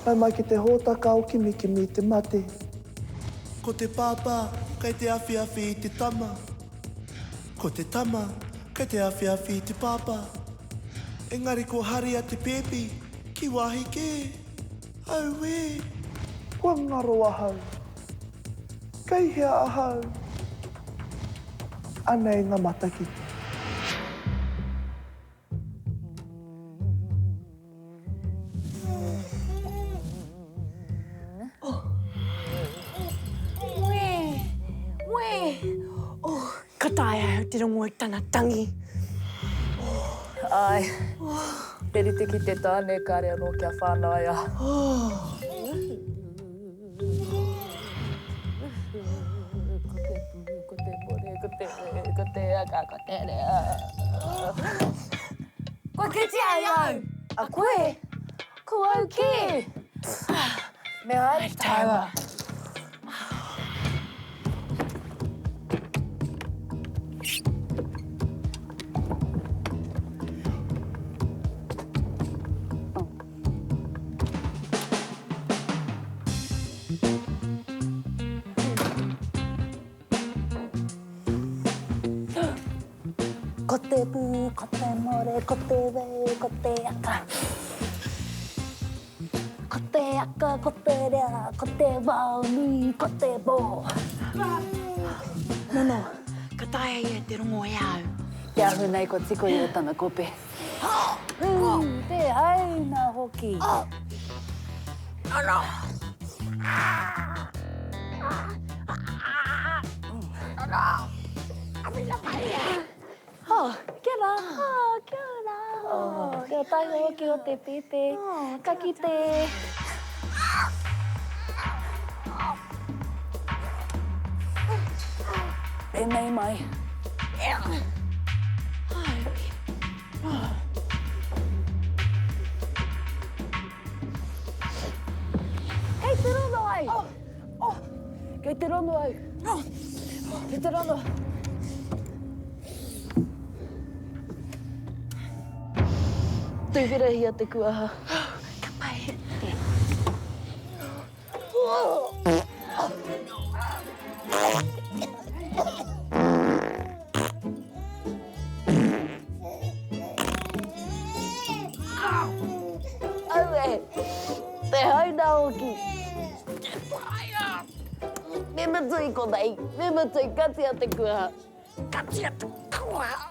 Nau mai ki te hōtaka o Kimikimi i te Mate. Ko te pāpā kei te awhiawhi i te tama. Ko te tama kei te awhiawhi i te pāpā. Engari ko haria te pēpi ki wāhi kē. Auē! Kua ngaro ahau. Kei hea ahau? Anei nga matakite. Wē! Wē! Oh, ka taea e au te rongo i tana tangi. Āe. Te rite ki te tāne kāre anō kia whānaia. Ko te pū, ko te more, ko te wē, ko te aka, ko te rea. Kua kitea e au! A koe? Ko au kē! Me haere tāua. Ko te pū, ko te more, ko te wē, ko te aka. Ko te aka, ko te rea, ko te wao nui, ko te pō. Nono, ka taea ia te rongo e au. Te ahu nei kua tiko ia tana kope. Te haina hoki. Nono! Nono! Awhina mai ia! Oh, kia ora. Oh, kia ora. Oh, kia tae hoki o te pēpē. Ka kite. Tēnei mai. Kei te rongo au! Oh, oh. Kei te rongo au! Oh. Kei te rongo! Tūwherahia te kuaha. Ka pai. Aue! Te haina hoki! Te paia! Me mutu i konei! Me mutu, katia te kuaha! Katia te kuaha!